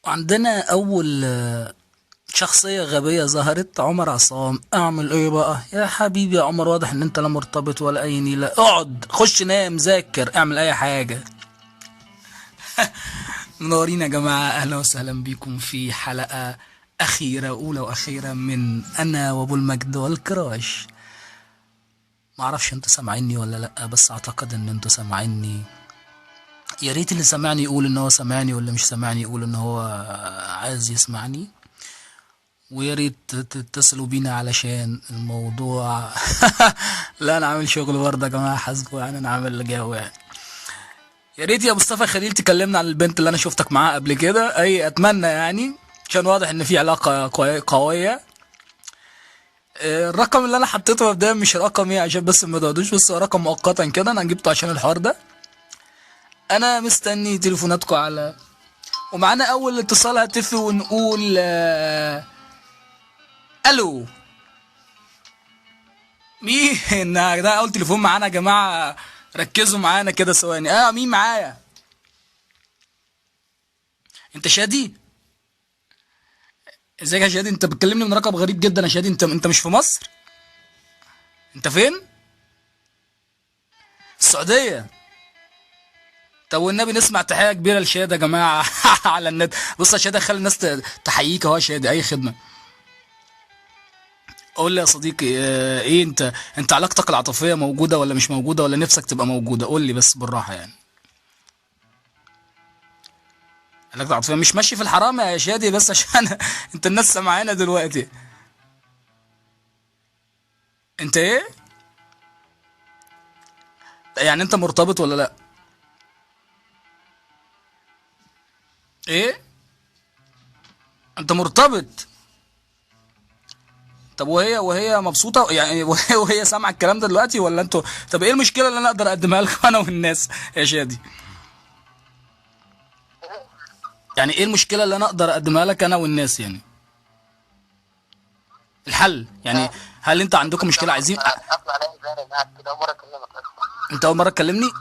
وعندنا اول شخصية غبية ظهرت، عمر عصام. اعمل ايه بقى يا حبيبي يا عمر؟ واضح ان انت لا مرتبط ولا اي نيلة. اقعد، خش نام، ذاكر، اعمل اي حاجة. منورين يا جماعة، اهلا وسهلا بيكم في حلقة اخيرة، اولى واخيرة من انا وابو المجد والكراش. معرفش انتوا سامعيني ولا لا، بس اعتقد ان انتوا سامعيني. يا ريت اللي سامعني يقول ان هو سامعني، واللي مش سامعني يقول ان هو عايز يسمعني، ويا ريت تتصلوا بينا علشان الموضوع. لا انا عامل شغل برضه يا جماعة، حاسبه يعني، انا عامل جو يعني. يا ريت يا مصطفى خليل تكلمنا عن البنت اللي انا شفتك معاها قبل كده، اي اتمنى يعني، عشان واضح ان في علاقة قوية. الرقم اللي انا حطيته مبدئيا مش رقمي عشان بس ما تقعدوش، بس هو رقم مؤقتا كده انا جبته عشان الحوار ده. انا مستني تليفوناتكم على، ومعانا اول اتصال هاتفي ونقول الو. مين ده؟ اول تليفون معانا يا جماعة، ركزوا معانا كده ثواني. مين معايا؟ انت شادي؟ ازيك يا شادي؟ انت بتكلمني من رقم غريب جدا يا شادي. انت مش في مصر؟ انت فين؟ السعودية. طب والنبي نسمع تحية كبيرة لشادي يا جماعة على النت. بص يا شادي، خلي الناس تحييك اهو يا شادي، اي خدمة. قول لي يا صديقي، ايه انت علاقتك العاطفية موجودة ولا مش موجودة، ولا نفسك تبقى موجودة؟ قول لي بس بالراحة يعني. علاقتك العاطفية مش ماشي في الحرام يا شادي، بس عشان انت الناس سامعانا دلوقتي. انت ايه؟ يعني انت مرتبط ولا لا؟ ايه؟ انت مرتبط؟ طب وهي مبسوطة يعني؟ وهي سامعه الكلام ده دلوقتي ولا انتوا؟ طب ايه المشكلة اللي انا اقدر اقدمها لكم انا والناس يا شادي؟ يعني ايه المشكلة اللي انا اقدر اقدمها لك انا والناس يعني؟ الحل يعني، هل انت عندكم مشكلة عايزين؟ انت اول مرة تكلمني؟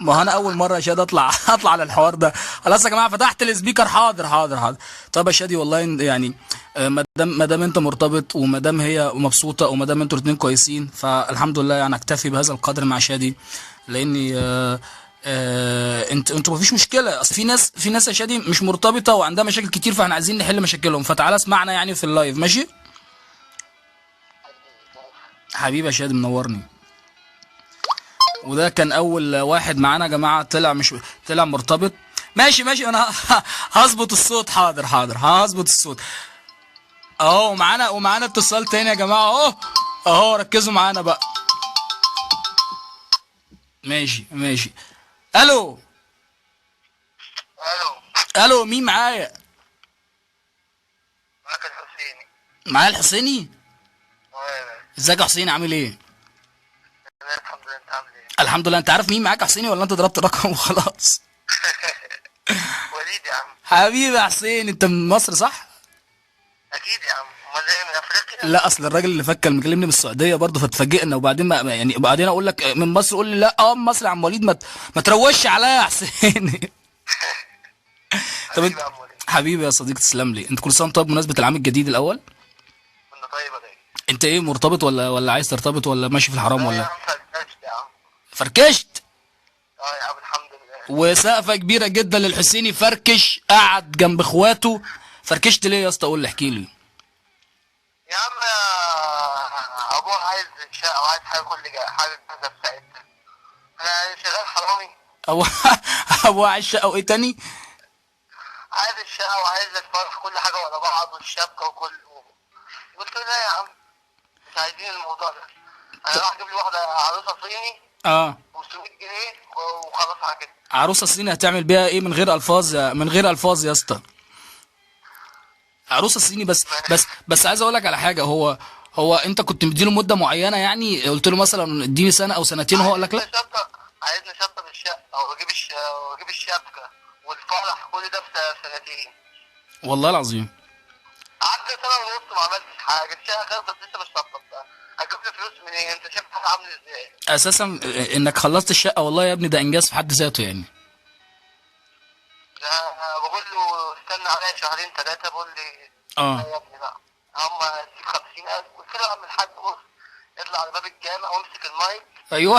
ما هو انا اول مرة يا شادي اطلع على الحوار ده. خلاص يا جماعة فتحت ال speaker. حاضر حاضر حاضر. طب يا شادي والله يعني ما دام انت مرتبط، وما دام هي مبسوطة، وما دام انتوا الاثنين كويسين، فالحمد لله يعني اكتفي بهذا القدر مع شادي، لاني انتوا مفيش مشكلة. اصل في ناس يا شادي مش مرتبطة وعندها مشاكل كتير، فاحنا عايزين نحل مشاكلهم. فتعالى اسمعنا يعني في ال live، ماشي؟ حبيبي يا شادي منورني. وده كان اول واحد معانا يا جماعة طلع مش طلع مرتبط. ماشي ماشي، انا هظبط الصوت. حاضر حاضر هظبط الصوت اهو. ومعانا اتصال تاني يا جماعة اهو اهو، ركزوا معانا بقى. ماشي ماشي. الو الو الو، مين معايا؟ معاك الحسيني. معايا الحسيني؟ ازيك يا حسين، عامل ايه؟ الحمد لله، انت عامل ايه؟ الحمد لله. انت عارف مين معاك يا حسيني ولا انت ضربت رقم وخلاص؟ وليد يا عم. حبيبي يا حسين، انت من مصر صح؟ اكيد يا عم، امال ايه، من افريقيا؟ لا اصل الراجل اللي فك مكلمني من السعودية برضه، فاتفاجئنا. وبعدين ما يعني بعدين اقول لك من مصر، قول لي لا من مصر يا عم وليد، ما تروش عليا يا حسين. طب انت حبيبي يا صديقي، تسلم لي. انت كل سنة طيب بمناسبة العام الجديد الاول. كنا طيب يا غالي. انت ايه، مرتبط ولا عايز ترتبط، ولا ماشي في الحرام ولا؟ يا عم فركشت يا عم. فركشت؟ يا عم الحمد لله. وسقفه كبيرة جدا للحسيني، فركش قعد جنب اخواته. فركشت ليه يا اسطى؟ قول لي، احكي لي. يا عم ابوه عايز شقه وعايز حاجة، كل حاجة كذا في ساعتها. انا شغال حرامي. ابوه عايز شقه وايه تاني؟ عايز الشقة وعايز الفرح، كل حاجة ورا بعض، والشبكة وكل. قلت له لا يا عم مش عايزين الموضوع ده، انا راح اجيب لي واحدة عروسه صيني 500 جنيه وخلاص على كده. عروسه صيني هتعمل بيها ايه من غير الفاظ؟ من غير الفاظ يا اسطى. عروسه صيني بس بس بس عايز اقول لك على حاجة. هو انت كنت مديله مده معينة يعني؟ قلت له مثلا اديني سنة او سنتين وهو قال لك لا؟ عايز نشطب الشقة واجيب الشبكة والفرح، كل ده في سنتين. والله العظيم عدى سنة ونص ما عملتش حاجة، الشقة خلصت لسه مش شطبتها. هجيب لي فلوس منين؟ انت شايف حاجة عامل ازاي؟ اساسا انك خلصت الشقة والله يا ابني ده انجاز في حد ذاته يعني. ده بقول له استنى عليا شهرين ثلاثة، بقول لي لا يا ابني بقى هم اديك 50,000. قلت له يا عم الحاج بص، اطلع على باب الجامع وامسك المايك. ايوه.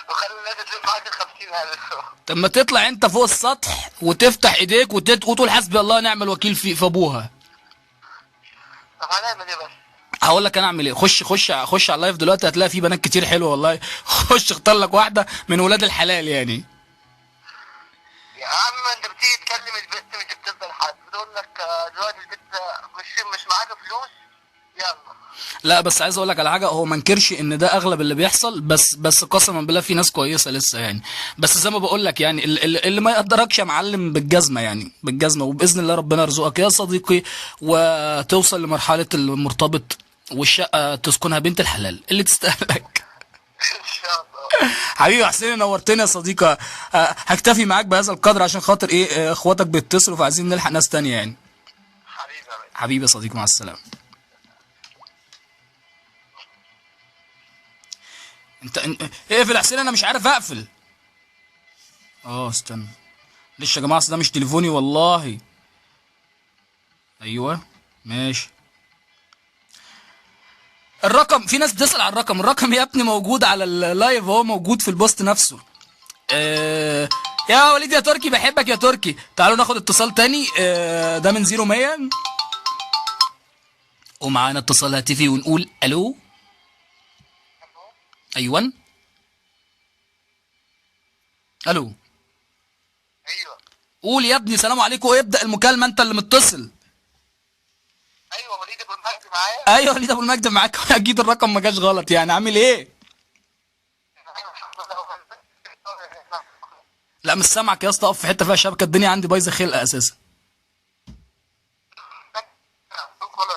وخلي الناس تلم معاك ال 50,000. طب ما تطلع انت فوق السطح وتفتح ايديك وتقول حسبي الله ونعم الوكيل في ابوها. طب هنعمل ايه بس؟ هقول لك انا اعمل ايه. خش خش خش على ال live دلوقتي، هتلاقي في بنات كتير حلوة والله. خش اختار لك واحدة من ولاد الحلال يعني. يا عم انت بتيجي تكلم البنت مش بتفضل حد، بتقول لك دلوقتي البنت مش معاك فلوس يلا. لا بس عايز اقول لك على حاجة، هو ما انكرش ان ده اغلب اللي بيحصل، بس قسما بالله في ناس كويسة لسه يعني. بس زي ما بقول لك يعني اللي ما يقدركش يا معلم بالجزمه يعني، بالجزمه. وباذن الله ربنا يرزقك يا صديقي وتوصل لمرحلة المرتبط والشقه تسكنها بنت الحلال اللي تستاهلك. ان شاء الله. حبيبي يا حسين نورتنا يا صديقه. هكتفي معاك بهذا القدر عشان خاطر ايه، اخواتك بيتصلوا فعايزين نلحق ناس تانية يعني. حبيبي يا صديقي، مع السلامة. انت اقفل يا حسين، انا مش عارف اقفل. استنى معلش يا جماعة، اصل ده مش تليفوني والله. ايوه ماشي. الرقم، في ناس بتسأل على الرقم. الرقم يا ابني موجود على ال live، هو موجود في ال post نفسه. يا وليد يا تركي، بحبك يا تركي. تعالوا ناخد اتصال تاني. ده من 0100، ومعانا اتصال هاتفي ونقول الو. ايوه الو. ايوه قول يا ابني سلام عليكم، ابدأ المكالمة انت اللي متصل. ايوه وليد ابو المجد معايا. ايوه وليد ابو المجد معاك. اكيد الرقم ما جاش غلط يعني. عامل ايه؟ لا مش سامعك يا اسطى، اقف في حتة فيها شبكة، الدنيا عندي بايظة خلقه اساسا.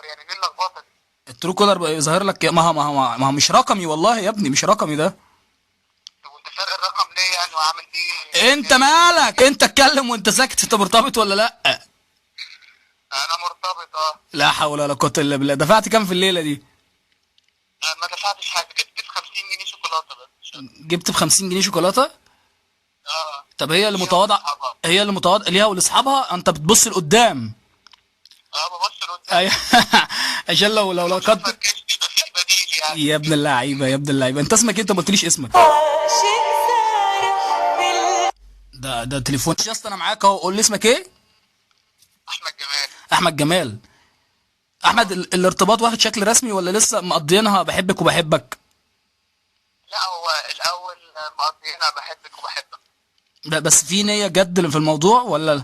يعني ايه اللخبطة دي؟ ال Truecaller بقى ظاهر لك. ما هو مش رقمي والله يا ابني، مش رقمي ده. طب وانت شاري الرقم ليه يعني وعامل بيه؟ انت مالك؟ انت اتكلم وانت ساكت. انت مرتبط ولا لا؟ انا مرتبط. لا حول ولا قوة الا بالله. دفعت كام في الليلة دي؟ ما دفعتش حاجة، جبت ب 50 جنيه شوكولاتة بس. جبت ب 50 جنيه شوكولاتة؟ طب هي اللي متواضعة، هي اللي متواضعة ليها ولاصحابها. انت بتبص لقدام. ببص لقدام. ايوه. عشان لو قد يا ابن اللعيبة، يا ابن اللعيبة. انت اسمك ايه؟ انت ما قلتليش اسمك. ده تليفون يا اسطى، انا معاك اهو. قول لي اسمك ايه؟ احمد جمال. احمد جمال. احمد، الارتباط واخد شكل رسمي ولا لسه مقضينها بحبك وبحبك؟ لا هو الاول مقضينها بحبك وبحبك. لا بس في نية جد في الموضوع ولا لا؟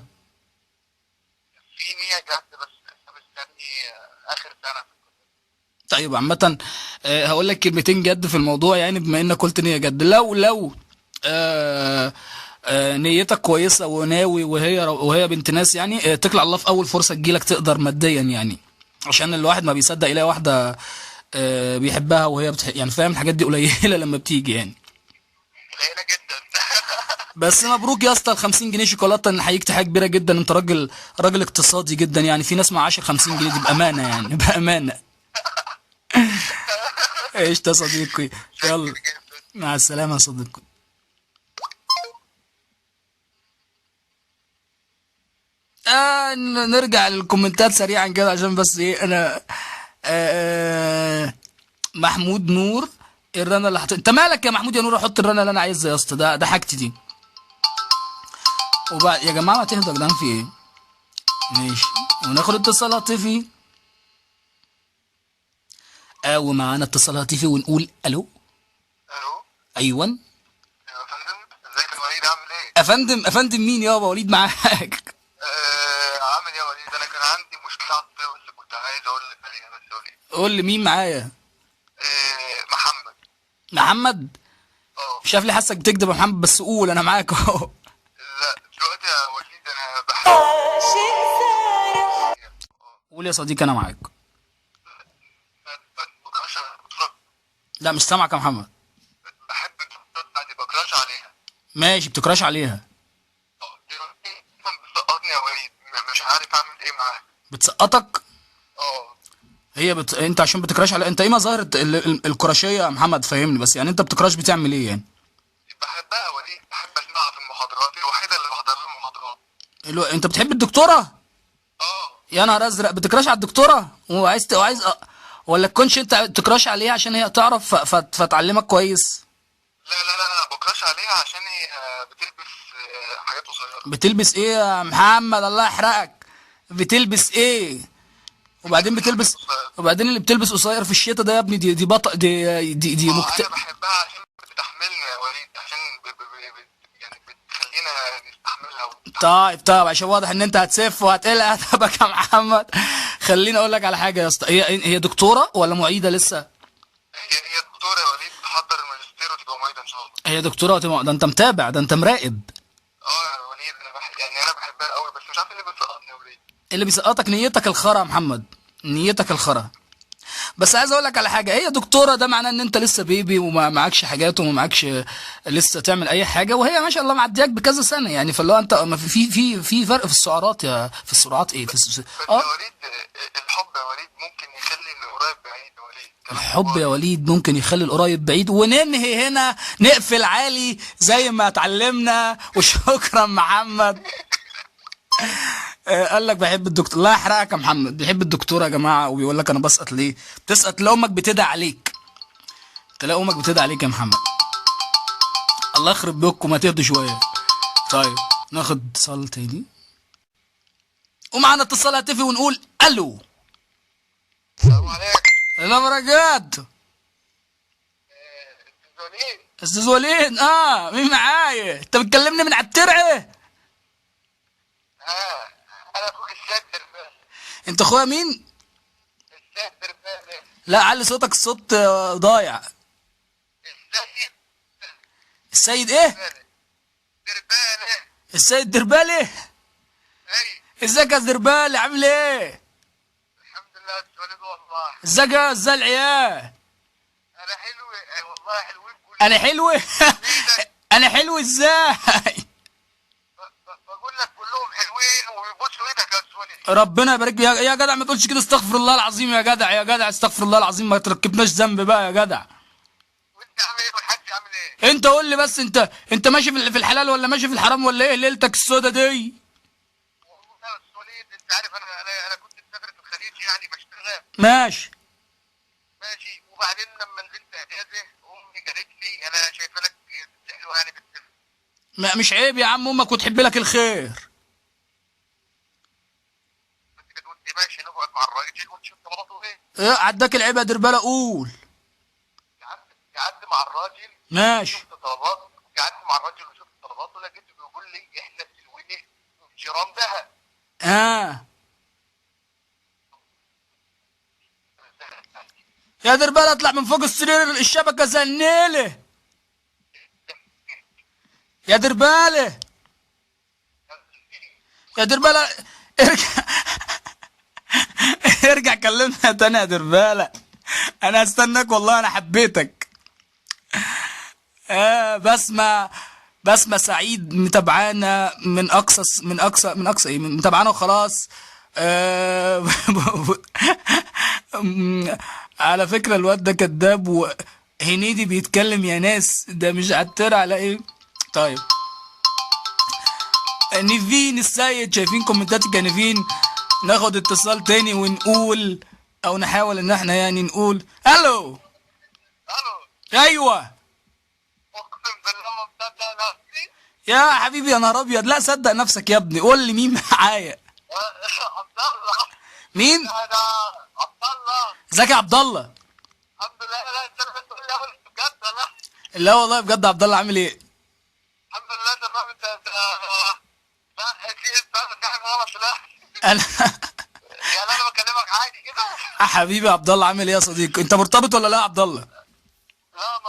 في نية جد بس لسه مستني اخر سنة. طيب عامة هقول لك كلمتين جد في الموضوع يعني، بما انك قلت نية جد. لو نيتك كويسة وناوي وهي بنت ناس يعني، اتكل على الله في اول فرصة تجيلك تقدر ماديا يعني، عشان الواحد ما بيصدق يلاقي واحدة بيحبها وهي يعني فاهم، الحاجات دي قليلة لما بتيجي يعني. قليلة جدا. بس مبروك يا اسطى ال 50 جنيه شوكولاتة، نحييك تحية كبيرة جدا. انت راجل اقتصادي جدا يعني، في ناس معاش 50 جنيه دي بأمانة يعني، بأمانة. ايش يا صديقي، يلا مع السلامة يا صديقي. نرجع للكومنتات سريعا كده عشان بس ايه، انا محمود نور، الرنه اللي حط، انت مالك يا محمود يا نور؟ احط الرنه اللي انا عايزها يا اسطى، ده حاجتي دي. وبعد يا جماعة ما تهدى يا جدعان، في ايه؟ ماشي، وناخد اتصال هاتفي. ومعانا اتصال هاتفي ونقول الو. الو. ايوه يا فندم، ازيك يا وليد؟ عامل ايه؟ افندم، افندم مين يابا؟ وليد معاك. عامل ايه يا وليد؟ انا كان عندي مشكلة عاطفية بس كنت عايز اقول لك عليها بس يا وليد. قول لي مين معايا؟ محمد. محمد؟ مش عارف ليه حاسك بتكذب يا محمد، بس قول انا معاك اهو. لا دلوقتي يا وليد انا بحب. قول يا صديقي انا معاك. لا مش سامعك يا محمد. بحب بتاعتي، بكراش عليها. ماشي، بتكراش عليها. دلوقتي بتسقطني يا وليد، مش عارف اعمل ايه معاها. بتسقطك؟ هي انت عشان بتكراش على، انت ايه مظاهر الكراشيه يا محمد؟ فاهمني بس يعني، انت بتكراش بتعمل ايه يعني؟ بحبها يا وليد، بحب اسمعها في المحاضرات، الوحيدة اللي بحضر لها المحاضرات. انت بتحب الدكتورة؟ اه. يا نهار ازرق، بت crush على الدكتورة وعايز وعايز ولا تكونش انت ت crush عليها عشان هي تعرف فتعلمك كويس؟ لا لا لا، انا ب crush عليها عشان هي بتلبس حاجات قصيرة. بتلبس ايه يا محمد؟ الله يحرقك، بتلبس ايه؟ وبعدين بتلبس، وبعدين اللي بتلبس قصير في الشتاء ده يا ابني دي بطء، دي انا بحبها عشان بتحملنا يا وليد، عشان يعني بتخلينا نستحملها. طيب عشان واضح ان انت هتسف وهتقلق هتبقى يا محمد. خليني اقول لك على حاجة يا اسطى، هي دكتورة ولا معيده لسه؟ هي دكتورة يا وليد، بتحضر الماجستير وتبقى معيده ان شاء الله. هي دكتورة وتبقى، ده انت متابع، ده انت مراقب. اه يا وليد، انا يعني انا بحبها قوي، بس مش عارف ايه اللي بيسقطني يا وليد. اللي بيسقطك نيتك الخرا يا محمد، نيتك الخرا. بس عايز اقول لك على حاجة، هي دكتورة ده معناه ان انت لسه بيبي وما معكش حاجات وما معكش لسه تعمل اي حاجة، وهي ما شاء الله معدياك بكذا سنة يعني، فاللي هو انت ما في في في فرق في السعرات، يا في السرعات ايه في بس يا وليد، الحب يا وليد ممكن يخلي القريب بعيد يا وليد. الحب يا وليد ممكن يخلي القريب بعيد. وننهي هنا، نقفل عالي زي ما اتعلمنا. وشكرا محمد. قال لك بحب الدكتور. الله يحرقك يا محمد، بيحب الدكتورة يا جماعة، وبيقول لك انا بسقط ليه؟ بتسقط لو امك بتدعي عليك، تلاقي امك بتدعي عليك يا محمد. الله يخرب بيكم، ما تهدوا شوية. طيب ناخد اتصال تاني، ومعانا اتصال هاتفي ونقول الو. السلام عليكم. لا بركاته. استاذ وليد. مين معايا؟ انت بتكلمني من على الترعه؟ انا اخوك السيد دربالي. انت اخويا مين؟ السيد دربالي. لا علي صوتك، الصوت ضايع. السيد ايه؟ دربالي. السيد دربالي؟ ايوه. ازيك يا دربالي، عامل ايه؟ الحمد لله يا استاذ وليد والله. ازيك يا ازاي العيال؟ انا حلو والله، حلوين كلهم. انا حلو؟ انا حلو ازاي؟ بقول لك كلهم حلوين وبيبوسوا ايدك يا استاذ وليد. ربنا يبارك لي يا جدع، ما تقولش كده، استغفر الله العظيم يا جدع، يا جدع استغفر الله العظيم، ما تركبناش ذنب بقى يا جدع. وانت عامل ايه والحاج عامل ايه؟ انت قول لي بس، انت ماشي في الحلال ولا ماشي في الحرام ولا ايه ليلتك السودا دي؟ والله يا استاذ وليد انت عارف انا كنت مسافر في الخليج يعني بشتغل. ماشي ماشي، وبعدين لما نزلت اجازه امي قالت لي انا شايفه لك حلوة يعني ما مش عيب يا عم، امك وتحب لك الخير. بس قلت ماشي نقعد مع الراجل ونشوف طلباته ايه. ايه عداك العيب يا درباله؟ قول. قعدت مع الراجل. ماشي. شفت طلبات، قعدت مع الراجل وشفت طلباته، لقيته بيقول لي احنا في الوجه جيران دهب. يا درباله اطلع من فوق السرير، الشبكة زنيله. يا درباله، يا درباله ارجع ارجع كلمنا تاني يا درباله، انا هستناك والله، انا حبيتك. بسمة سعيد متابعانا من اقصى، من اقصى، من اقصى ايه، متابعانا وخلاص. على فكرة الواد ده كذاب، وهنيدي بيتكلم يا ناس، ده مش عتر على ايه. طيب نيفين السيد، شايفين كومنتاتك يا نيفين. ناخد اتصال تاني ونقول، او نحاول ان احنا يعني نقول الو. الو. ايوه. اقسم بالله ما مصدق نفسي يا حبيبي، يا نهار ابيض. لا صدق نفسك يا ابني، قول لي مين معايا. عبد الله. مين؟ انا عبد الله. ازيك يا عبد الله؟ الحمد لله. لا انت بتقول لي بجد ولا؟ لا والله بجد. عبد الله عامل ايه؟ الحمد لله تمام. انت لا في حاجة غلط. لا انا يعني انا بكلمك عادي كده. حبيبي عبد الله عامل ايه يا صديقي؟ انت مرتبط ولا لا يا عبد الله؟ لا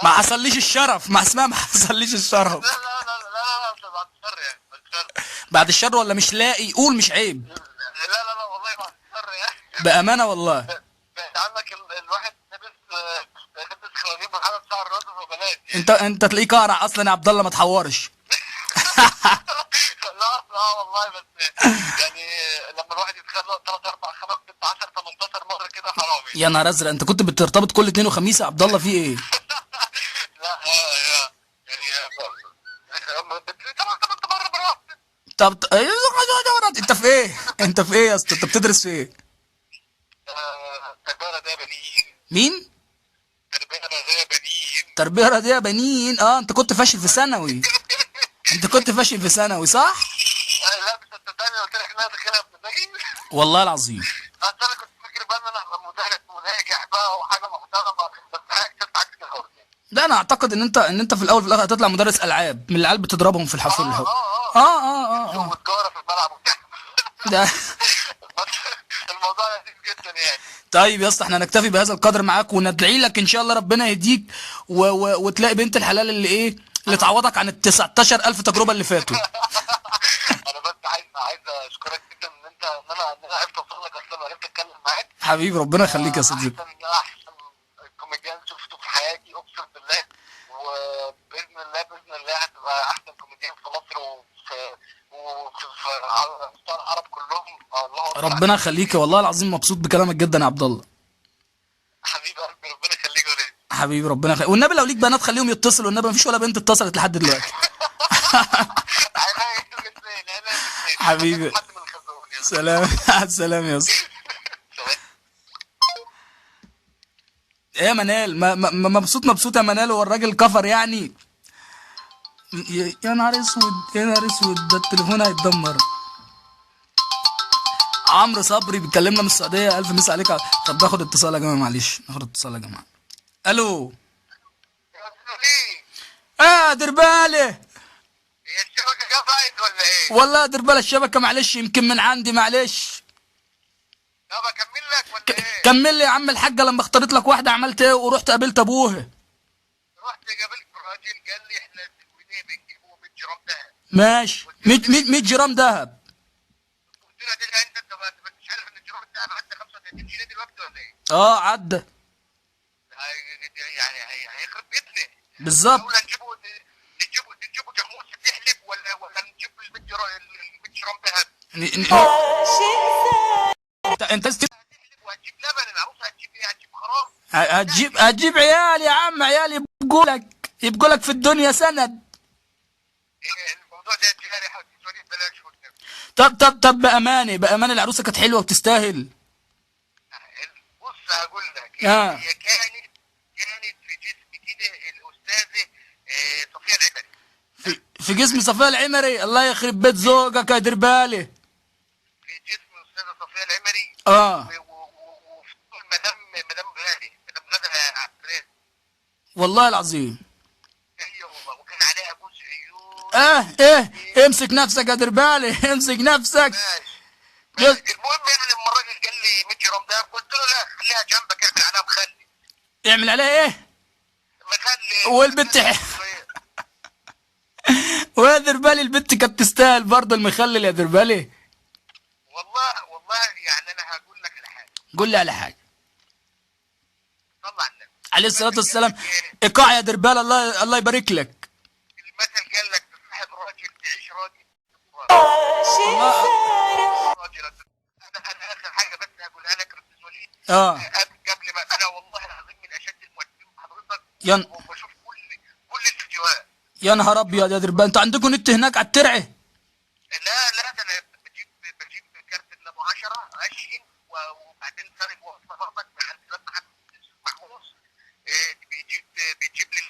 ما حصليش الشرف، ما اسمها ما حصليش الشرف. لا لا لا لا لا، بعد الشر يعني، بعد الشر. بعد الشر ولا مش لاقي؟ قول مش عيب. لا لا لا والله بعد الشر يعني. بأمانة والله. عندك الواحد لابس خوانيب وحاطط شعر راسه وبلاش. انت تلاقيه قارع اصلا يا عبد الله، ما تحورش. لا لا والله، بس يعني لما الواحد يتخلق 3 4 5 6 10 18 مرة كده حرام. يا نهار ازرق، انت كنت بترتبط كل 2 وخميس يا عبد الله، في ايه؟ لا يعني طبعا. طب انت في ايه؟ انت في ايه يا اسطى؟ انت بتدرس في ايه؟ تربية رياضية بنين. مين؟ تربية رياضية بنين. تربية رياضية بنين. انت كنت فاشل في ثانوي. انت كنت فاشل في ثانوي صح؟ لا مش هتصدقني، قلت لك ان انا داخلها بمزاجي. والله العظيم. اصل انا كنت فاكر بقى ان انا هبقى مدرس وناجح بقى وحاجه محترمه، بس انا اكتشفت عكس كده خالص. لا انا اعتقد ان انت في الاول في الاخر هتطلع مدرس العاب من العيال بتضربهم في الحفل. وتجارة في الملعب وبتاع. ده الموضوع لذيذ جدا يعني. طيب يا اسطى احنا نكتفي بهذا القدر معاك، وندعي لك ان شاء الله ربنا يهديك وتلاقي بنت الحلال اللي ايه اللي تعوضك عن ال 19000 تجربه اللي فاتوا. انا بس عايز اشكرك جدا ان انت ان انا عرفت اوصل لك اصلا وعرفت اتكلم معاك. حبيبي ربنا يخليك يا صديقي. احسن كوميديان شفته في حياتي اقسم بالله، وباذن الله باذن الله هتبقى احسن كوميديان في مصر وفي على مستوى العرب كلهم. الله ربنا يخليك والله العظيم، مبسوط بكلامك جدا يا عبد الله. حبيب قلبي ربنا يخليك يا وليد. حبيبي ربنا يخليك. والنبي لو ليك بنات خليهم يتصلوا، والنبي مفيش ولا بنت اتصلت لحد دلوقتي. حبيبي سلام. سلام يا اسطى. ايه يا منال؟ مبسوط مبسوط يا منال. هو الراجل كفر يعني. يا نهار اسود يا نهار اسود، ده التليفون هيتدمر. عمرو صبري بيكلمنا من السعودية، الف مسا عليك. طب ناخد اتصال يا جماعة، معلش ناخد اتصال يا جماعة. الو. درباله. هي الشبكة قطعت ولا ايه؟ والله درباله الشبكة معلش، يمكن من عندي معلش. طب اكمل لك ولا ايه؟ كمل لي يا عم الحاجة. لما اختارت لك واحدة عملت ايه ورحت قابلت ابوها؟ رحت قابلت الراجل قال لي احنا بنجيبه 100 جرام ذهب. ماشي. 100 جرام ذهب. قلت له دي انت مش عارف ان الجرام الذهب عدى 35 جنيه دلوقتي ولا ايه؟ عدى. يعني هيخرب بيتنا. بالظبط. ولا نجيبه جاموس بيحلب ولا نجيب ال 100 جرام ذهب. انت وهتجيب لبن العروسة، هتجيب ايه؟ هتجيب خراب، هتجيب عيال يا عم، عيال يبقوا لك في الدنيا سند. الموضوع ده جارح وتسولي بلاش. طب طب بأمانة بأمانة العروسة كانت حلوة وتستاهل. بص هقول لك، هي كانت في جسم كده الاستاذة صفيه العمري. في جسم صفيه العمري. الله يخرب بيت زوجك يا دربالي. في جسم الاستاذة صفيه العمري. وفي مدام غالي، مدام غاده عبد الرازق. والله العظيم. ايوه والله، وكان عليها جوز عيون. امسك نفسك يا دربالي، امسك نفسك. ماشي. المهم يعني لما الراجل قال لي 100 جرام دهب قلت له لا خليها جنبك، اعمل عليها مخلي. اعمل عليها ايه؟ مخلي. والبنت ويا دربالي البنت كانت تستاهل برضه المخلل يا دربالي. والله يعني انا هقول لك على حاجة. قول لي على حاجة. صلى على النبي عليه الصلاة والسلام. ايقاع يا دربال، الله يبارك لك. المثل قال لك تصاحب راجل تعيش راجل. راجل. انا اخر حاجة بس هقولها لك يا استاذ وليد. قبل ما انا والله العظيم من اشد المعجبين بحضرتك، وبشوف كل الفيديوهات. يا نهار ابيض يا دربال، انتوا عندكم نت هناك على الترعه؟ لا لا، ده انا بجيب كارت ابو 10 20 وبعدين سارق وصله برضك مع الواد محمد محروس، بيجيب لي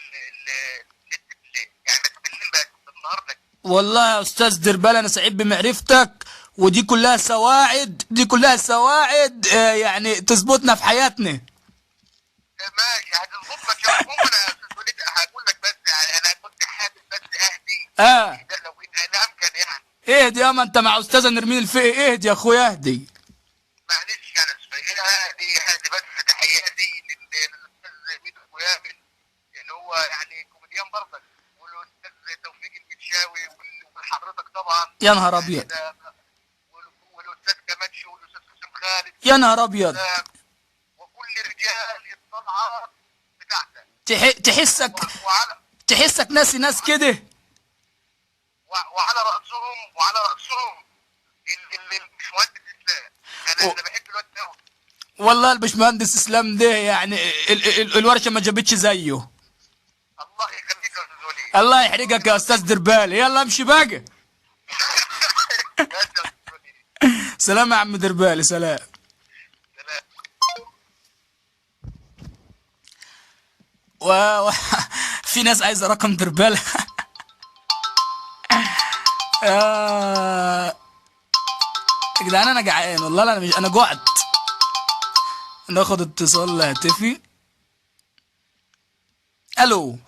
النت بالليل، يعني بالليل بس بالنهار لك. والله يا استاذ دربال انا سعيد بمعرفتك، ودي كلها سواعد، دي كلها سواعد يعني تظبطنا في حياتنا. ماشي هتظبط لك يا عم. انا يا استاذ وليد هقول لك بس يعني انا كنت حابب بس اهدي. ده لو ان امكن يعني. اهدي يا ما انت مع استاذه نرمين الفقي، اهدي يا اخويا اهدي. معلش انا اهدي بس تحياتي للاستاذ ميدو ويامن اللي هو يعني كوميديان برضك، والاستاذ توفيق المنشاوي وحضرتك طبعا. يا نهار ابيض. والاستاذ كماتشو والاستاذ حسام خالد. يا نهار ابيض. وكل رجال الصنعة بتاعتك. تحسك تحسك ناسي ناس كده. وعلى راسهم الباشمهندس اسلام. انا بحب الواد ده قوي والله. الباشمهندس اسلام ده يعني الورشة ما جابتش زيه. الله يخليك يا استاذ وليد. الله يحرجك يا استاذ دربالي. يلا امشي بقى. سلام يا عم دربالي، سلام. و... في ناس عايزه رقم دربالة. يا جدعان انا جعان والله، انا مش، انا جوعت. ناخد اتصال هاتفي. الو.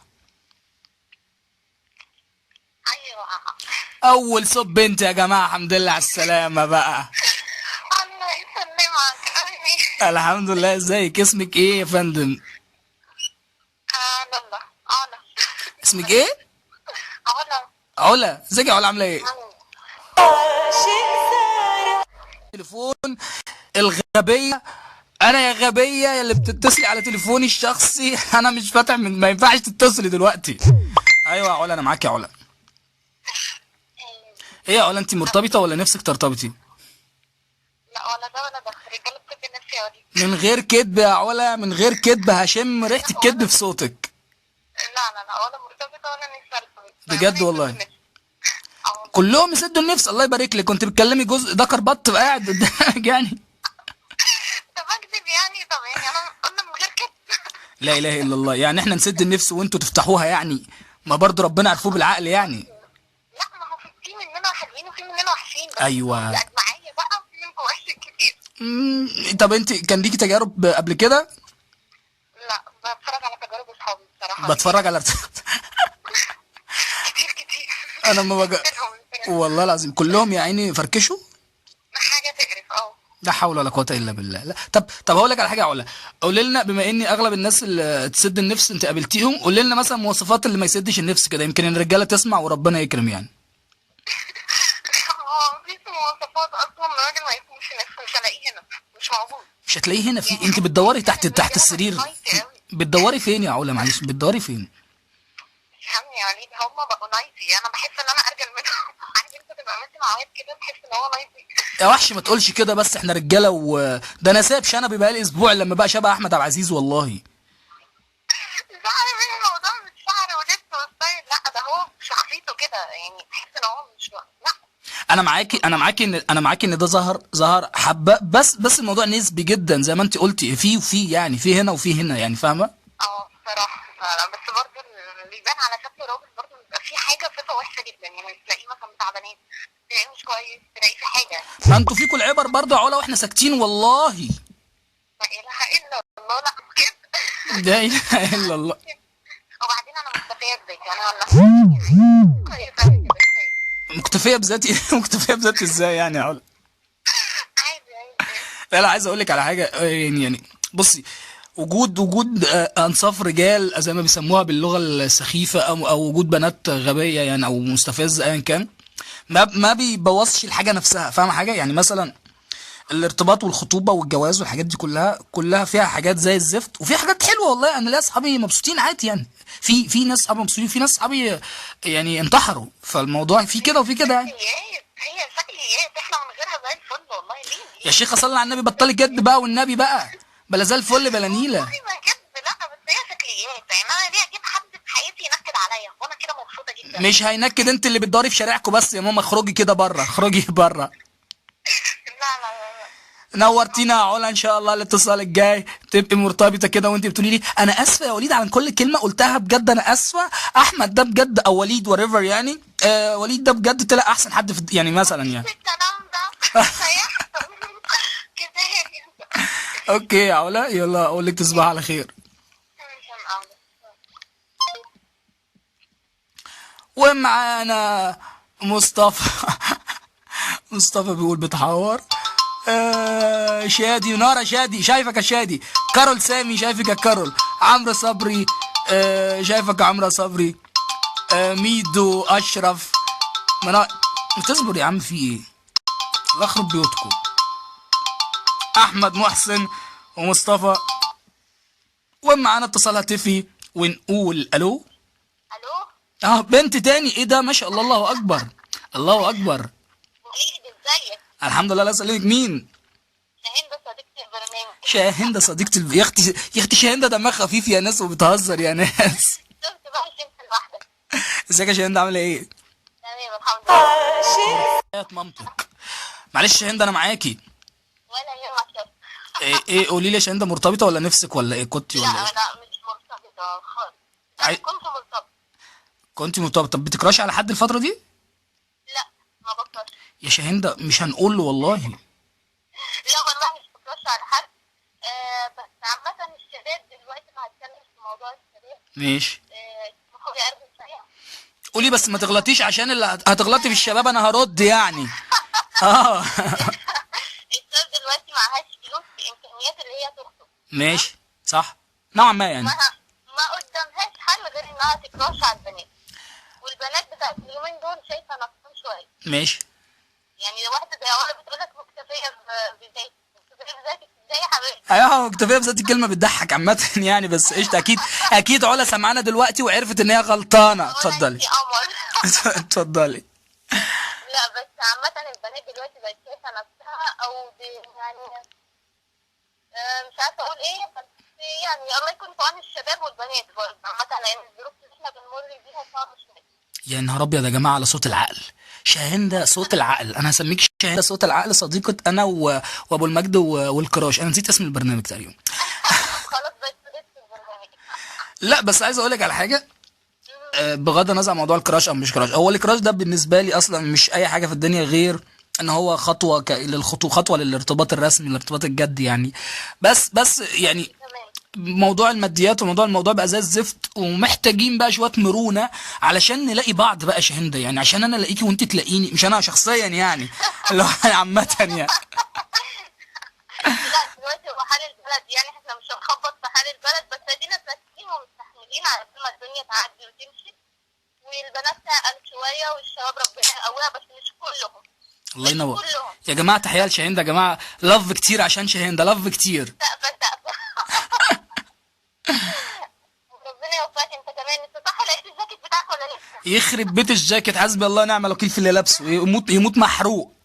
ايوه، اول صوت بنت يا جماعة، الحمد لله على السلامة بقى. الله يسلمك. الحمد لله. ازيك؟ اسمك ايه يا فندم؟ لا علا. اسمك ايه؟ علا. علا، ازيك يا علا، عامله ايه؟ تليفون الغبية، انا يا غبية اللي بتتصلي على تليفوني الشخصي، انا مش فاتح، من ما ينفعش تتصلي دلوقتي. ايوه يا علا، انا معاك يا علا. ايه يا علا، انت مرتبطة ولا نفسك ترتبطي؟ لا ولا ده ولا ده، رجاله بتدي نفسي يا وليد. من غير كدب يا علا، من غير كدب، هشم ريحه الكدب في صوتك. لا لا لا، ولا مرتبطة ولا نفسي ارتبط بجد والله؟ كلهم يسدوا النفس. الله يبارك لك. كنت بتكلمي جزء ده كربط قاعد قدامك يعني. طب اكذب يعني؟ طب يعني انا قلنا من غير كده. لا اله الا الله، يعني احنا نسد النفس وانتوا تفتحوها يعني؟ ما برضو ربنا عرفوه بالعقل يعني. لا ما هو في مننا حلوين وفي مننا وحشين، بس ايوه الاجمعيه بقى وفي منكم وحشين كتير. طب انت كان ليكي تجارب قبل كده؟ لا، بتفرج على تجارب اصحابي بصراحة. بتفرج على كتير كتير. انا ما بج... والله العظيم كلهم يا عيني فركشوا حاجة تقرف. اه لا حول ولا قوة الا بالله. لا طب هقول لك على حاجة يا علا، قولي لنا، بما اني اغلب الناس اللي تسد النفس انت قابلتيهم، قولي لنا مثلا مواصفات اللي ما يسدش النفس كده، يمكن الرجالة تسمع وربنا يكرم يعني. هو مفيش مواصفات اصلا الراجل ما يكونش نفسه، مش هلاقيه هنا، مش موجود. مش هتلاقيه هنا. في انت بتدوري تحت السرير، بتدوري فين يا علا؟ معلش بتدوري فين؟ فهمني يا وليد، هم بقوا نايتي، انا بحس ان انا ارجل منهم. عارف انت تبقى ماشي مع واحد كده تحس ان هو نايتي. يا وحش ما تقولش كده، بس احنا رجاله ده انا ساب شنبي بقالي اسبوع لما بقى شبه احمد عبد العزيز والله. مش عارف ايه الموضوع، مش شعر ولبس و style، لا ده هو شخصيته كده يعني، تحس ان هو مش، لا انا معاكي ان ده ظهر حبه، بس الموضوع نسبي جدا زي ما انت قلتي، في وفي يعني، في هنا وفي هنا يعني، فاهمه؟ اه بصراحة. بس برضه اللي يبان على شكل راجل برضه بيبقى في حاجة صفة وحشة جدا يعني، تلاقيه مثلا بتاع بنات، تلاقيه مش كويس، تلاقيه في حاجة. ما انتوا فيكوا العبر برضه يا علا واحنا ساكتين والله. لا اله الا الله. لا كده لا اله الا الله. وبعدين انا مكتفية بذاتي، انا والله مكتفية بذاتي. مكتفية بذاتي ازاي يعني يا علا؟ عادي عادي. لا عايز اقول لك على حاجة يعني بصي، وجود انصاف رجال زي ما بيسموها باللغة السخيفة، او وجود بنات غبية يعني او مستفزة ايا كان، ما بيبوظش الحاجة نفسها، فاهمه حاجة؟ يعني مثلا الارتباط والخطوبه والجواز والحاجات دي كلها فيها حاجات زي الزفت وفي حاجات حلوة. والله انا ليا اصحابي مبسوطين عادي يعني، في ناس اصحابي مبسوطين، في ناس اصحابي يعني انتحروا، فالموضوع في كده وفي كده يعني. هي شكليات، احنا من غيرها زي الفل والله. ليه يا شيخه صلي على النبي، بطلي كدب بقى والنبي بقى، بلا زي الفل بلا نيله. والله ما كدب، لا بس هي شكليات يعني، انا ليه اجيب حد في حياتي ينكد عليا وانا كده مبسوطة جدا؟ مش هينكد، انت اللي بتدوري في شارعكم بس يا ماما، اخرجي كده بره، اخرجي بره. لا لا لا، نورتينا يا علا، ان شاء الله الاتصال الجاي تبقي مرتبطة كده وانت بتقولي لي انا اسفه يا وليد على كل كلمة قلتها، بجد انا اسفه، احمد ده بجد او وليد whatever يعني، وليد ده بجد طلع احسن حد في يعني مثلا يعني. الكلام ده okay يا علا، يلا اقول لك تصبح على خير. ومعانا مصطفى. مصطفى بيقول بتحور. شادي ونارا، شادي شايفك يا شادي، كارول سامي شايفك يا كارول، عمرو صبري شايفك يا عمرو صبري، ميدو اشرف. ما تصبر يا عم، في ايه؟ الله يخرب بيوتكم. احمد محسن ومصطفى. ومعانا اتصال هاتفي ونقول الو. الو. بنت تاني، ايه ده؟ ما شاء الله، الله اكبر الله اكبر. ازيك؟ الحمد لله. الله يسلمك. مين؟ شاهندة صديقة البرنامج. شاهندة صديقة يا اختي، يا اختي شاهندة دمها خفيف يا ناس وبتهزر يا ناس. شفت بقى شفت لوحدك. ازيك يا شاهندة، عاملة ايه؟ تمام الحمد لله. يا مامتك. معلش هند انا معاكي. ولا يهمك يا ايه قولي لي يا شاهندة، مرتبطة ولا نفسك ولا ايه كنتي لا ولا ايه؟ لا مش مرتبطة خالص. لا كنت مرتبطة. كنت مرتبطة. طب بتكراشي على حد الفترة دي؟ لا ما بكرش. يا شاهندة مش هنقول له والله. لا والله مش بكرش على حد. بس عامة الشباب دلوقتي ما هتكلم في موضوع الشباب. ماشي. قولي بس ما تغلطيش، عشان اللي هتغلطي في الشباب انا هرد يعني. الشباب دلوقتي معهاش فلوس بامكانيات اللي هي تخطب. ماشي صح نوعا ما يعني. ما قدامهاش حل غير انها تكراش على البنات، والبنات بتاعت اليومين دول شايفه نفسهم شوية. ماشي. يعني واحدة زي علا بتقول لك مكتفية بذاتي. مكتفية بذاتك ازاي يا حبيبتي؟ ايوه مكتفية بذاتي، الكلمة بتضحك عامة يعني، بس قشطه. اكيد اكيد علا سمعانا دلوقتي وعرفت ان هي غلطانة. اتفضلي. اتفضلي. لا بس عامة البنات دلوقتي بقت شايفه نفسها او يعني مش عارفه اقول ايه، بس يعني الله يكون في عون الشباب والبنات برضه عامة، لان الظروف اللي احنا بنمر بيها صعبة شوية. يا نهار ابيض يا جماعة على صوت العقل. شاهندة صوت العقل، انا هسميك شاهندة صوت العقل، صديقه انا وابو المجد والكراش. انا نسيت اسم البرنامج تقريبا. خلاص بس اسم البرنامج. لا بس عايز اقول لك على حاجة، بغض النظر عن موضوع ال crush او مش crush، هو ال crush ده بالنسبة لي اصلا مش اي حاجة في الدنيا غير ان هو خطوة للخطوة، خطوة للارتباط الرسمي، الارتباط الجد يعني. بس يعني موضوع الماديات وموضوع الموضوع بقى زي الزفت، ومحتاجين بقى شوية مرونة علشان نلاقي بعض بقى شاهندة يعني، عشان انا الاقيكي وانت تلاقيني، مش انا شخصيا يعني، اللي هو عامة يعني. لا دلوقتي هو حال البلد يعني، احنا مش هنخبط في حال البلد، بس ادينا ساكتين ومستحملين على ما الدنيا تعدي وتمشي، والبنات تعقل شوية والشباب ربنا يقويها، بس مش كلهم. الله ينور يا جماعة. تحية لشاهندة يا جماعة، love كتير عشان شاهندة، love كتير. سقفه سقفه. ربنا يوفقك انت كمان. انت صح لقيت الجاكيت بتاعك ولا لسه؟ يخرب بيت الجاكيت، حسبي الله ونعم الوكيل في اللي لابسه، يموت يموت محروق.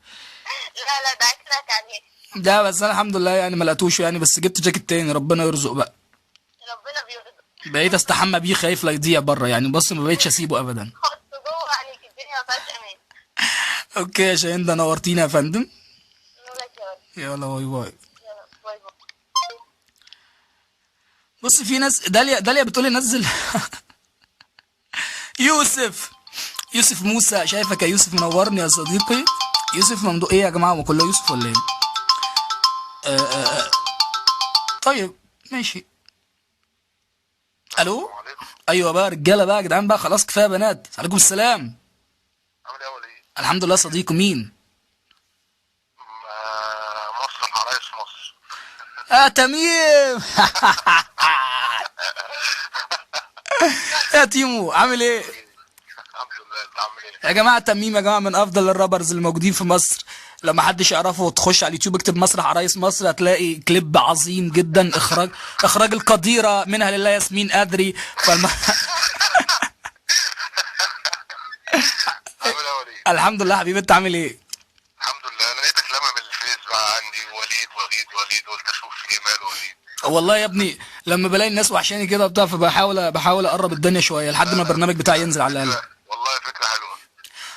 لا لا ده عكسك عليه. لا بس انا الحمد لله يعني ما لقيتوش يعني، بس جبت جاكيت تاني، ربنا يرزق بقى. ربنا بيرزق. بقيت استحمى بيه، خايف لا يضيع بره يعني، بص ما بقيتش اسيبه ابدا. حط جوه عليك الدنيا ما فيهاش امان. okay يا شاهندة نورتينا يا فندم. نورك يا ولد. يلا bye bye. يلا bye bye. بص في ناس، داليا بتقولي نزل. يوسف موسى، شايفك يا يوسف، منورني يا صديقي. يوسف ممدوح، ايه يا جماعة هو كله يوسف ولا ايه؟ طيب ماشي. الو ايوه بقى رجاله بقى يا جدعان بقى، خلاص كفاية بنات. عليكم السلام. عامل ايه يا وليد؟ الحمد لله صديقي. مين؟ مصر عرايس مصر. تميم. يا تيمو عامل ايه؟ الحمد لله، انت عامل ايه؟ يا جماعة تميم يا جماعة من افضل ال rappers الموجودين في مصر، لما حدش يعرفه تخش على اليوتيوب اكتب مسرح عرايس مصر هتلاقي كليب عظيم جدا، اخراج القديره منها لله ياسمين قدري. عامل ايه يا وليد؟ الحمد لله حبيبي، انت عامل ايه؟ الحمد لله. انا لقيتك لما من الفيس بقى عندي وليد وليد وليد، قلت اشوف ايه ماله وليد. والله يا ابني لما بلاقي الناس وحشاني كده بتاع، فبحاول اقرب الدنيا شوية لحد ما البرنامج بتاعي ينزل على الاقل. والله فكرة حلوة.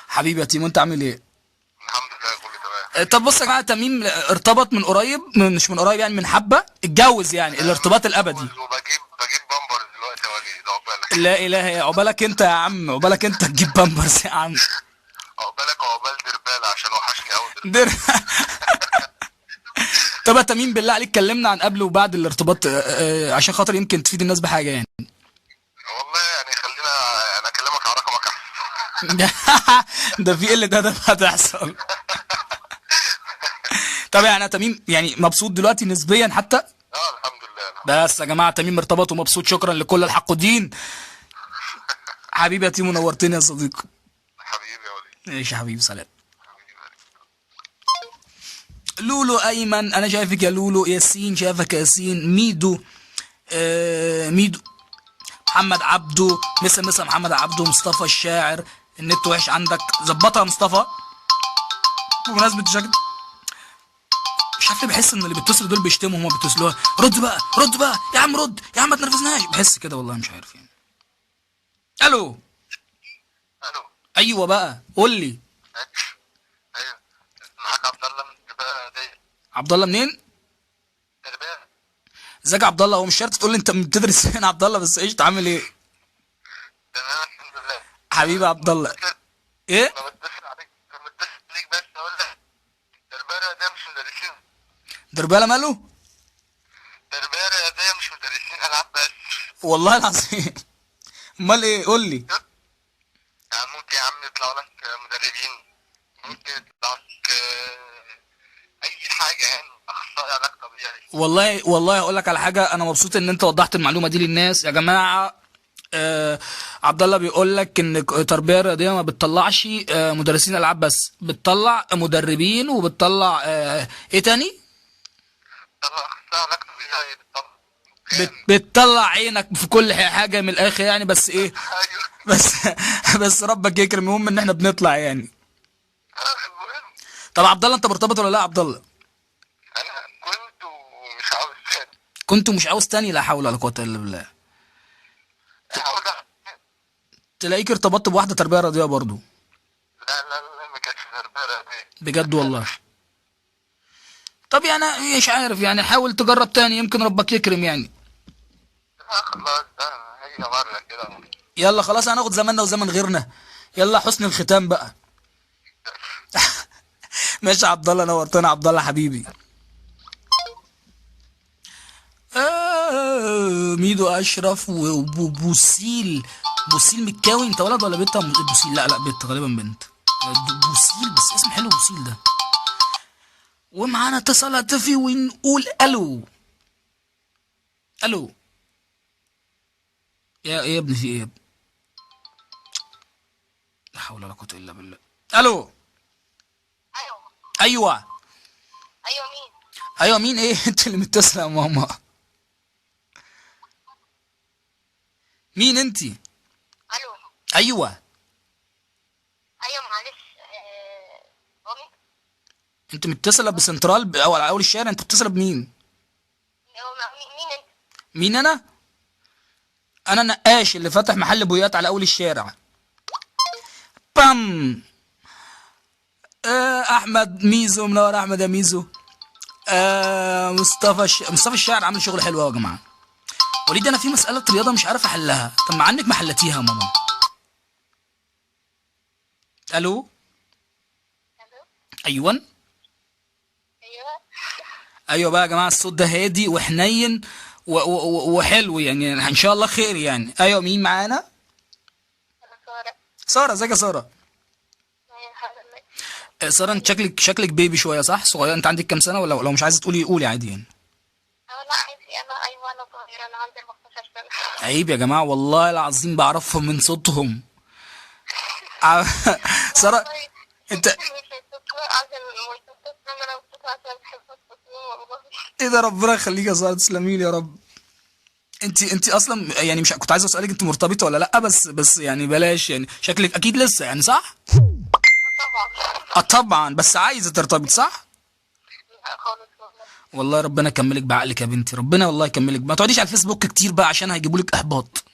حبيبي يا تيمو، انت عامل ايه؟ الحمد لله كله تمام. طب بص يا جماعة، تميم ارتبط من قريب، مش من قريب يعني، من حبه، اتجوز يعني، الارتباط الابدي. وبجيب بامبرز دلوقتي يا وليد، عقبالك. لا اله يا عقبالك انت يا عم، عقبالك انت تجيب بامبرز يا عم. عقبالك وعقبال دربالة عشان وحشني قوي دربالة. طب يا تميم بالله عليك كلمنا عن قبل وبعد الارتباط، عشان خاطر يمكن تفيد الناس بحاجة يعني. والله يعني خلينا انا اكلمك على رقمك احسن. ده في قلة ادب هتحصل. طب يعني يا تميم يعني مبسوط دلوقتي نسبيا حتى؟ الحمد لله. بس يا جماعة تميم ارتبط ومبسوط، شكرا لكل الحقودين. حبيبي يا تيمو نورتني يا صديقي. حبيبي يا وليد. ماشي يا حبيبي، سلام. لولو ايمن، انا شايفك يا لولو. ياسين شايفك يا ياسين. ميدو، ميدو، محمد عبده، مسا محمد عبده. مصطفى الشاعر، النت وحش عندك، ظبطها يا مصطفى. بمناسبة الجاكيت، مش عارف ليه بحس ان اللي بيتصلوا دول بيشتموا، هما بيتصلوها رد بقى رد بقى يا عم، رد يا عم ما تنرفزناش، بحس كده والله مش عارف يعني. الو الو ايوه بقى قول لي. ايوه معاك عبد الله من عبد الله منين؟ تربيه. ازيك يا عبد الله؟ هو مش شرط تقول لي انت بتدرس فين يا عبد الله، بس ايش عامل ايه؟ تمام الحمد لله. حبيبي يا عبد الله. ايه؟ انا بتصل عليك، انا بتصل عليك بس اقول لك تربيه رياضية مش مدرسين. دربالة ماله؟ تربيه رياضية مش مدرسين العاب بس. والله العظيم. امال ايه؟ قول لي. يعني ممكن يا عم يطلعوا لك مدربين، ممكن يطلع لك اي حاجة يعني، اخصائي علاج طبيعي. والله والله اقول لك على حاجة، انا مبسوط ان انت وضحت المعلومة دي للناس يا جماعة. عبد الله بيقول لك ان التربية الرياضية ما بتطلعش مدرسين العاب بس، بتطلع مدربين وبتطلع ايه تاني؟ بتطلع اخصائي علاج طبيعي، بتطلع بتطلع عينك في كل حاجة من الاخر يعني، بس ايه؟ ايوه بس بس ربك يكرم، المهم ان احنا بنطلع يعني. المهم. طب عبد الله انت مرتبط ولا لا يا عبد الله؟ انا كنت ومش عاوز تاني. كنت مش عاوز تاني؟ لا حول ولا قوة الا بالله. عاوز تلاقيك ارتبطت بواحدة تربيه رياضية برضو. لا لا لا، ما كانتش تربيه رياضية بجد والله. طب يعني مش عارف يعني، حاول تجرب تاني يمكن ربك يكرم يعني. لا خلاص، ده هي مرة كده. يلا خلاص، هناخد زماننا وزمن غيرنا. يلا حسن الختام بقى. ماشي يا عبد الله، نورتنا يا عبد الله حبيبي. ميدو اشرف وبوسيل، بوسيل مكاوي. انت ولد ولا بنت يا بوسيل؟ لا لا بنت، غالبا بنت. بوسيل، بس اسم حلو بوسيل ده. ومعانا اتصال هاتفي ونقول الو. الو يا ايه يا ابني، في ايه يا ابني؟ لا حول ولا قوة الا بالله. الو. ايوه. ايوه ايوه مين؟ ايوه مين؟ ايه انت اللي متصلة يا ماما؟ مين انت؟ الو. ايوه. ايوه معلش، امي. انت متصلة بسنترال او على اول الشارع؟ انت متصلة بمين؟ هو مين انت؟ مين انا؟ انا نقاش اللي فاتح محل بويات على اول الشارع. بام. احمد ميزو، منور احمد يا ميزو. مصطفى مصطفى الشاعر عامل شغل حلو قوي يا جماعة. وليد انا في مسالة رياضة مش عارف احلها، طب ما عنك ما حلتيها يا ماما. الو. الو. ايوه. ايوه. ايوه بقى يا جماعة، الصوت ده هادي وحنين وحلو يعني، ان شاء الله خير يعني. ايوه مين معانا؟ انا ساره. ساره، ازيك يا ساره؟ ايوه الحمد لله. ساره انت شكلك بيبي شوية صح؟ صغير. انت عندك كام سنة؟ ولا لو مش عايزه تقولي قولي عادي يعني. لا عادي، انا ايوه انا صغيرة، انا عندي 14 سنة. عيب يا جماعة والله العظيم بعرفهم من صوتهم. ساره انت ايه ده؟ ربنا يخليك يا ساره، تسلمي لي يا رب. انت اصلا يعني مش كنت عايز اسالك انت مرتبطة ولا لا، بس يعني بلاش يعني، شكلك اكيد لسه يعني صح؟ طبعا. طبعا، بس عايزه ترتبط صح؟ لا خالص والله. والله ربنا يكملك بعقلك يا بنتي، ربنا والله يكملك. ما تقعديش على الفيسبوك كتير بقى عشان هيجيبوا لك احباط.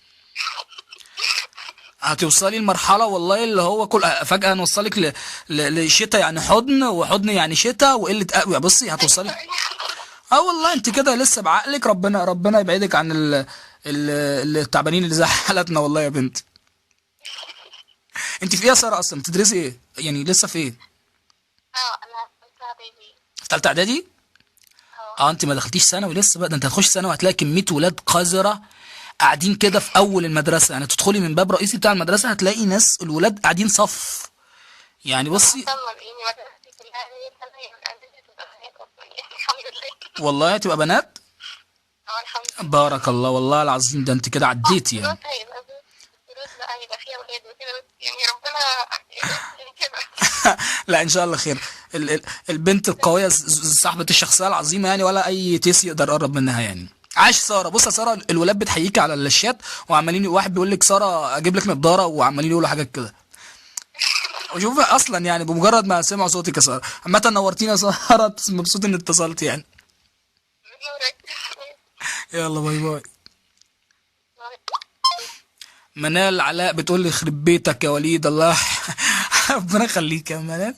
هتوصلي لمرحلة والله اللي هو كل فجاة نوصلك لشتاء يعني حضن، وحضن يعني شتاء، وقلة بصي هتوصلي. والله انت كده لسه بعقلك، ربنا يبعدك عن التعبانين اللي زي حالتنا والله يا بنت. انت في ايه يا ساره اصلا؟ بتدرسي ايه؟ يعني لسه في ايه؟ انا في ثالثة اعدادي. في ثالثة اعدادي؟ انت ما دخلتيش ثانوي لسه بقى، ده انت هتخش ثانوي هتلاقي كمية ولاد قذرة قاعدين كده في اول المدرسة، يعني تدخلي من باب رئيسي بتاع المدرسة هتلاقي ناس الولاد قاعدين صف يعني. بصي والله هتبقى بنات؟ بارك الله والله العظيم، ده انت كده عديتي يعني. لا ان شاء الله خير. البنت القوية صاحبه الشخصية العظيمة يعني، ولا اي تيس يقدر يقرب منها يعني. عاش ساره. بص يا ساره، الولاد بتحييكي على الشات وعمالين واحد بيقول لك ساره اجيب لك نضاره، وعمالين يقولوا حاجات كده. وشوف اصلا يعني بمجرد ما سمعوا صوتك يا ساره. عامة نورتينا يا ساره، مبسوط ان اتصلت يعني. يلا bye bye. منال علاء بتقول لي يخرب بيتك يا وليد، الله ربنا يخليك يا منال.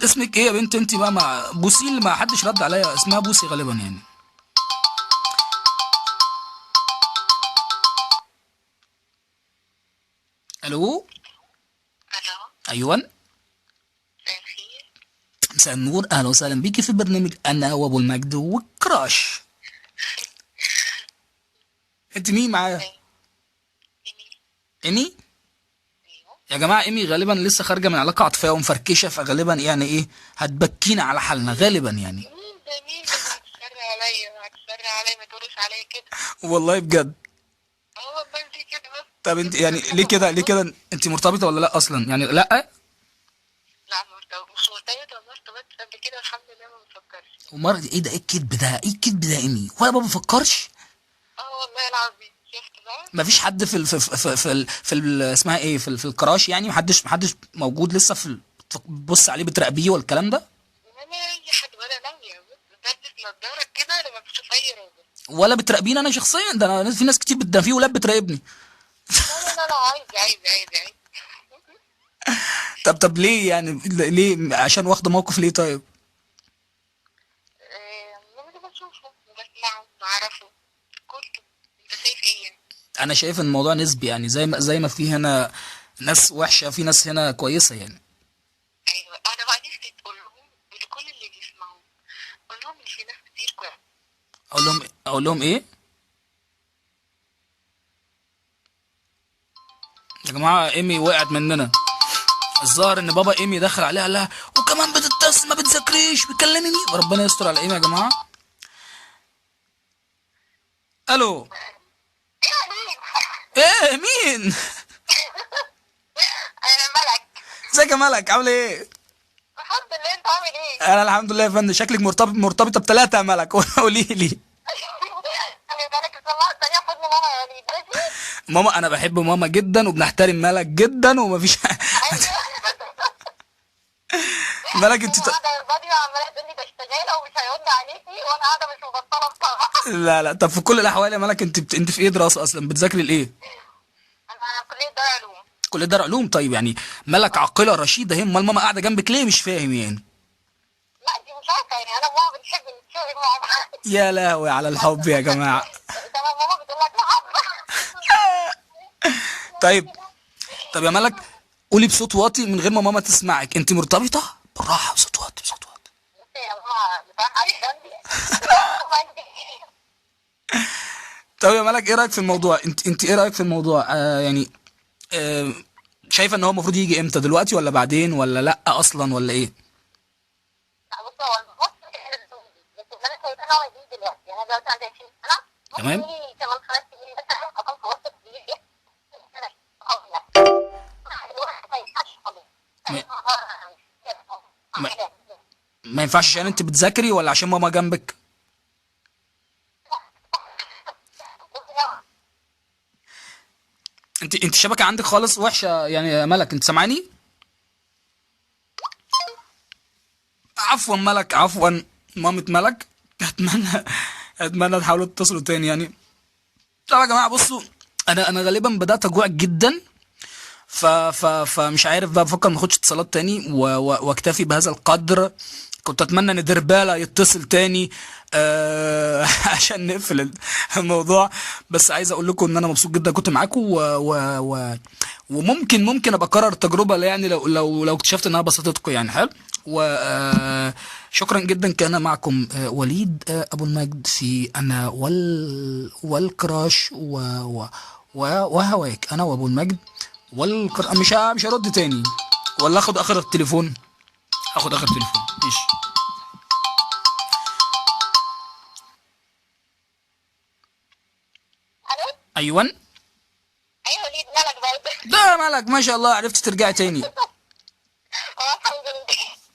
اسمك ايه يا بنت انت بقى؟ مع بوسي اللي ما حدش رد عليا، اسمها بوسي غالبا يعني. الو. الو. ايوه. مساء الخير. مساء النور، اهلا وسهلا بيكي في برنامج انا وابو المجد والكراش. انت مين معايا؟ ايمي. يا جماعة ايمي غالبا لسه خارجه من علاقة عاطفية ومفركشه، فغالبا يعني ايه هتبكينا على حالنا غالبا يعني. مين ده؟ مين ده؟ هتشر عليا، هتشر عليا، ما تقولش عليا كده. والله بجد. اه والله ليه كده بس؟ طب انت يعني ليه كده؟ ليه كده؟ انت مرتبطة ولا لا اصلا يعني؟ لا لا مش مرتبطة، والله ارتبطت قبل كده الحمد لله، ما بفكرش. ومرة ايه ده؟ ايه الكذب ده؟ ايه الكذب ده يا ايمي؟ ولا ما بفكرش؟ اه والله العظيم. شفت بقى؟ مفيش حد في ال في في في, ال في ال اسمها ايه في, ال في الكراش يعني؟ محدش موجود لسه في بص عليه بتراقبيه والكلام ده؟ ولا اي حد ولا ناوية. بلبس نضارة كده لما بشوف اي راجل. ولا بتراقبيني انا شخصيا؟ ده انا في ناس كتير ده في ولاد بتراقبني. لا لا لا، عايز عايز عايز عايز. طب ليه يعني؟ ليه؟ عشان واخده موقف ليه طيب؟ انا بشوفه وبسمعه بعرفه كله. انت شايف ايه يعني؟ انا شايف ان الموضوع نسبي يعني، زي ما في هنا ناس وحشة في ناس هنا كويسة يعني. ايوه انا بقى نفسي تقول لهم، لكل اللي بيسمعوه، قول لهم ان في ناس كتير كويسة. اقول لهم ايه يا جماعة؟ ايمي وقعت مننا. الظاهر ان بابا ايمي دخل عليها قال لها وكمان بتتصل ما بتذاكريش بتكلمي مين؟ وربنا يستر على ايمي يا جماعة. الو. ايه مين؟ انا ملك. ازيك يا ملك، عامل ايه؟ الحمد لله، انت عامل ايه؟ انا الحمد لله يا فندم. شكلك مرتبطة بثلاثة يا ملك. قولي لي. خلي بالك السماعة الثانية خد ماما يا وليد. ماشي؟ ماما، انا بحب ماما جدا وبنحترم ملك جدا ومفيش. ملك انت قاعدة الفيديو عماله تقول لي ده اشتغاله ومش هيرد عليكي، وانا قاعدة مش مبطله بصراحة. لا لا، طب في كل الاحوال يا ملك انت في ايه دراسة اصلا؟ بتذاكري لايه؟ انا كليه دار علوم. كليه دار علوم. طيب يعني ملك عاقلة رشيده اهي، امال ماما قاعدة جنبك ليه؟ مش فاهم يعني. لا دي مش عارفه يعني، انا وماما بنحب نتشغل مع بعض. يا لهوي على الحب يا جماعة. تمام، ماما بتقول لك لا. طيب طب يا ملك قولي بصوت واطي من غير ما ماما تسمعك، انت مرتبطة؟ بالراحة، بصوت واطي بصوت واطي. يا ماما بصراحة جنبي. طب يا ملك ايه رايك في الموضوع؟ انت ايه رايك في الموضوع؟ يعني شايفه ان هو المفروض يجي امتى؟ دلوقتي ولا بعدين ولا لا اصلا ولا ايه؟ لا بص، هو بص بس اللي انا شايفاه ان هو يجي دلوقتي، يعني انا دلوقتي عندي 20 سنة، تمام. ممكن يجي كمان 5 سنين مثلا اكون في وسط كبير. ما ينفعش عشان انت بتذاكري ولا عشان ماما جنبك؟ انت الشبكة عندك خالص وحشة يعني يا ملك، انت سامعاني؟ عفوا ملك، عفوا مامة ملك. اتمنى تحاولوا تتصلوا تاني يعني. طب يا جماعة بصوا، انا غالبا بدات اجوع جدا، ف ف فمش عارف بقى، بفكر ما اخدش اتصالات تاني واكتفي بهذا القدر. كنت اتمنى ان دربالة يتصل تاني عشان نقفل الموضوع، بس عايز اقول لكم ان انا مبسوط جدا كنت معاكم، وممكن ابقى اكرر التجربة يعني لو اكتشفت انها بسطتكم يعني. حلو، شكرا جدا. كان معكم وليد ابو المجد في انا والكراش وهواك. انا وابو المجد مش هرد تاني، ولا اخد اخر التليفون؟ اخد اخر تليفون، ماشي. الو. ايوه ايوه وليد، مالك برضه؟ ده مالك ما شاء الله، عرفت ترجعي تاني. الحمد لله.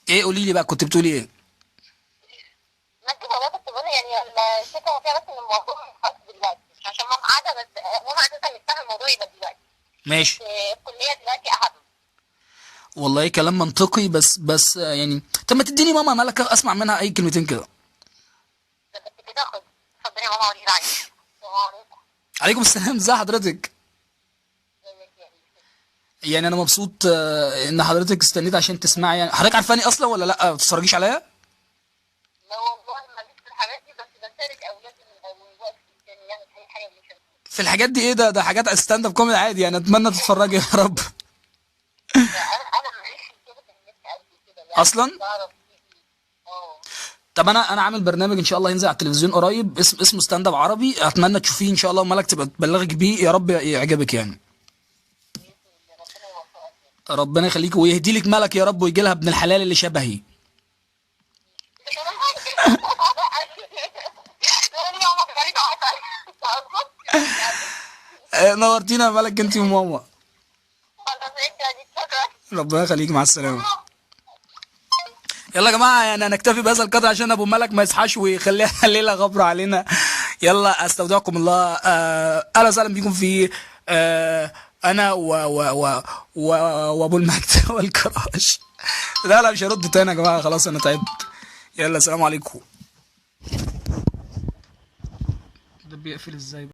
ايه قولي لي بقى، كنت بتقولي ايه؟ ما انت والله كنت بقول يعني الفكرة فيها بس ان الموضوع خاص دلوقتي، مش عشان ماما قاعدة، بس ماما اساسا نفسها الموضوع يبقى دلوقتي. ماشي. الكلية دلوقتي اهم. والله كلام منطقي، بس يعني طب ما تديني ماما مالك اسمع منها اي كلمتين كده. بس كده خد، اتفضلي يا ماما وليد. عليكم. عليكم السلام، ازي حضرتك؟ يعني انا مبسوط ان حضرتك استنيت عشان تسمعي. يعني حضرتك عارفاني اصلا ولا لا؟ ما بتتفرجيش عليا؟ لا والله ماليش في الحاجات دي، بس بشارك اولادي من وقت للتاني يعني في اي حاجة بيشاركوا. في الحاجات دي ايه ده؟ ده حاجات stand up comedy عادي يعني، اتمنى تتفرجي يا رب. انا ماليش في كده في النت قد كده يعني. اصلا؟ بعرف. اه. طب انا عامل برنامج ان شاء الله ينزل على التلفزيون قريب، اسمه stand up عربي، اتمنى تشوفيه ان شاء الله، ومالك تبقى تبلغك بيه يا رب يعجبك يعني. باذن الله ربنا يوفقك. ربنا يخليك ويهدي لك ملك يا رب، ويجي لها ابن الحلال اللي شبهي. نورتينا يا ملك انت وماما. ربنا يخليك، مع السلامة. يلا يا جماعة، يعني نكتفي بهذا القدر عشان ابو ملك ما يصحاش ويخليها ليلة غبرة علينا. يلا استودعكم الله. اهلا وسهلا بيكم في انا و و و و وابو المجد والكراش. لا لا مش هرد تاني يا جماعة، خلاص انا تعبت. يلا السلام عليكم. ده بيقفل ازاي؟